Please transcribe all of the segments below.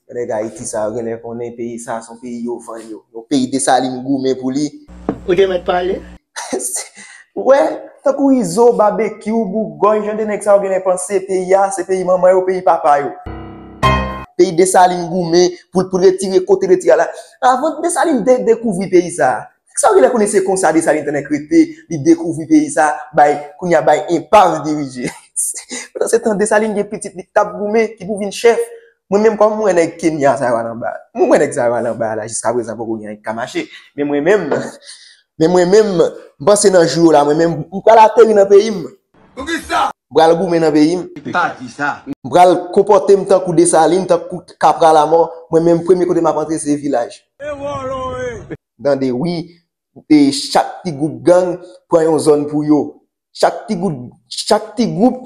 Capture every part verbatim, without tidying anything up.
Nèg Ayiti sa yo genlè konnen peyi sa se yon peyi yo vann yo. Yon peyi Desalin goumen pou li. Ou te mèt pale. Ou wè, tankou Izo, Babekyou, Bougòy, jan de nèg sa yo genlè panse peyi a se peyi manman yo, peyi papa yo. Peyi Desalin goumen pou l pou l retire kote l retire a la. Avan Desalin de, dekouvri peyi sa a, nèg sa yo genlè konnen se konsa Desalin te nèk rete, li dekouvri peyi sa, bay, kounye a bay enpav dirije. Pandan se tan Desalin gen pitit li k t ap goumen, ki pou vin chèf. Mwen menm kòm mwen wè nèg Kenya sa yo al anba. Mwen wè nèg sa yo al anba la jiska prezan poko gen anyen ki ka mache. Men mwen menm, men mwen menm, m panse nan jou yo la mwen menm m pral ateri nan peyi m. Poukisa? M pral goumen nan peyi m. Pa di sa. M pral konpòte m tankou Desalin, tankou Kapralamò. Mwen menm premye kote m ap antre se vilaj. Tande wi, e chak ti gwoup gang pran yon zòn pou yo. Chak ti gwoup, chak ti gwoup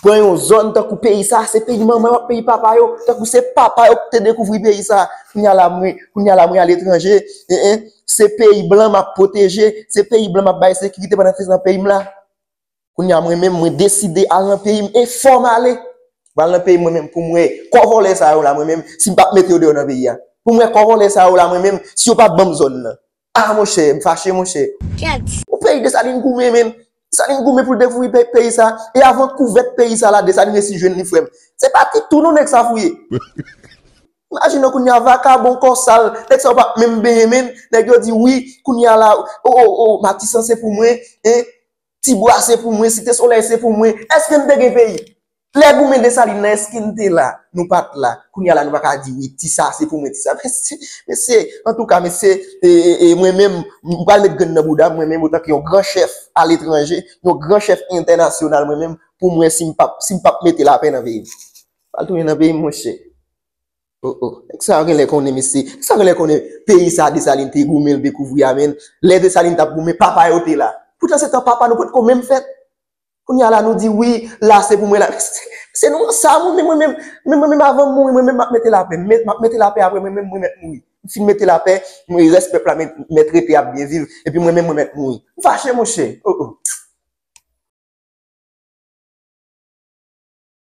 pran yon zòn tankou peyi sa se peyi manman yo ak peyi papa yo, tankou se papa yo ki te dekouvri peyi sa. Kounye a la mwen, kounye a la mwen aletranje, en en, se peyi blan m ap pwoteje, se peyi blan m ap bay sekirite pandan se tan peyi m la. Kounye a mwen menm mwen deside al nan peyi m e fò m ale. Mwen al nan peyi m mwen menm pou m wè kò vòlè sa yo la mwen menm si m p ap mete yo deyò nan peyi a. Pou m wè kò vòlè sa yo la mwen menm si yo p ap ban m zòn nan. Ah monchè, m fache monchè. Yon peyi Desalin goumen menm. Desalin goumen pou l dekouvri peyi sa. E avan kouvèt peyi sa la Desalin resi jwenn li frè m. Se pa ti tou non nèg sa fouye. Imajine w kounye a vakabon kò sal, nèg sa yo p ap menm benyen menm, nèg yo di wi, kounye a la, o o o, Matisan se pou mwen, en, Tibwa se pou mwen, Site Solèy se pou mwen, èske n te gen peyi? Lè goumen Desalin nan, èske n te la? Nou pa t la. Kounye a la nou pa ka di wi, ti sa se pou mwen, ti sa. Mesye, mesye, antouka, mesye, e, e, e, mwen menm, m pral met grenn nan bouda m, mwen menm, otanke yon gran chèf aletranje, yon gran chèf entènasyonal, mwen menm, pou mwen, si m p ap, si m p ap mete lapè nan peyi m. Pral tounen nan peyi m, monchè. Oh oh, nèg sa yo genlè konnen mesye, nèg sa yo genlè konnen peyi sa Desalin te goumen l dekouvri a menn. Lè Desalin t ap goumen, papa yo te la. Poutan se tan papa nou potko menm fèt. Kounye a la nou di wi, la se pou mwen la. Se nou sa mwen menm mwen menm, mwen menm avan m mouri mwen menm m ap mete lapè, m ap mete lapè apre mwen menm mwen mèt mouri. M fin mete lapè, mwen rès pèp la mèt rete ap byen viv, epi mwen menm mwen mèt mouri. M fache monchè. Oh oh.